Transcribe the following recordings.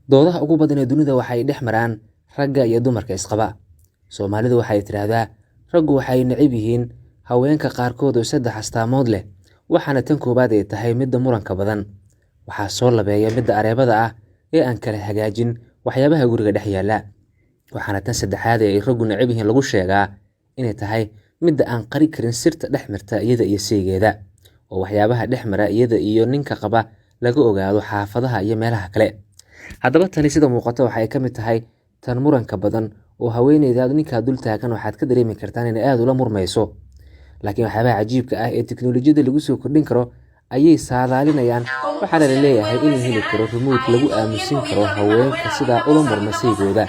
Doodaha ugu badan ee dunida waxay dhex maraan ragga iyo dumarka isqaba. Soomaalidu waxay tidhaahdaa raggu waxay necab yihiin haweenka qaarkood oo saddex astaamood leh, waxaana tan koowaad ay tahay midda muranka badan. Waxaa soo labeeya midda areebada ah ee aan kala hagaajin waxyaabaha guriga dhex yaalla. Waxaana tan saddexaad ee ay raggu necab yihiin lagu sheegaa inay tahay midda aan qari karin sirta dhex marta iyada iyo saygeeda, oo waxyaabaha dhex mara iyada iyo ninka qaba laga ogaado xaafadaha iyo meelaha kale. Haddaba tani sida muuqata waxay ka mid tahay tan muranka badan oo haweeneyda ninkaa dul taagan waxaad ka dareemi kartaan inay aada ula murmayso. Laakiin waxyaabaha cajiibka ah ee tiknoolajiyadda lagu soo kordhin karo ayay saadaalinayaan, waxaana la leeyahay in la heli karo remote lagu aamusin karo haweenka sidaa ula murma saygooda,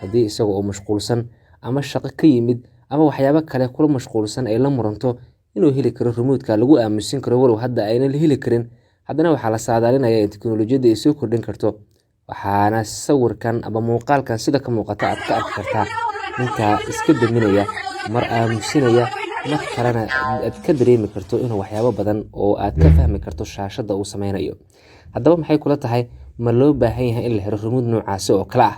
haddii isaga oo mashquulsan ama shaqo ka yimid ama waxyaabo kale kula mashquulsan ay la muranto, inuu heli karo remote-ka lagu aamusin karo. Walow hadda aynan la heli karin, haddana waxaa la saadaalinayaa in tiknoolajiyadda ay soo kordhin karto. Waxaana sawirkan ama muuqaalkan sida ka muuqata aad ka arki kartaa ninkaa iska daminaya, mar aamusinaya, mar kalena aad ka dareemi karto inuu waxyaabo badan oo aad ka fahmi karto shaashadda uu sameynayo. Haddaba maxay kula tahay? Ma loo baahan yahay in la helo remote noocaasi oo kale ah?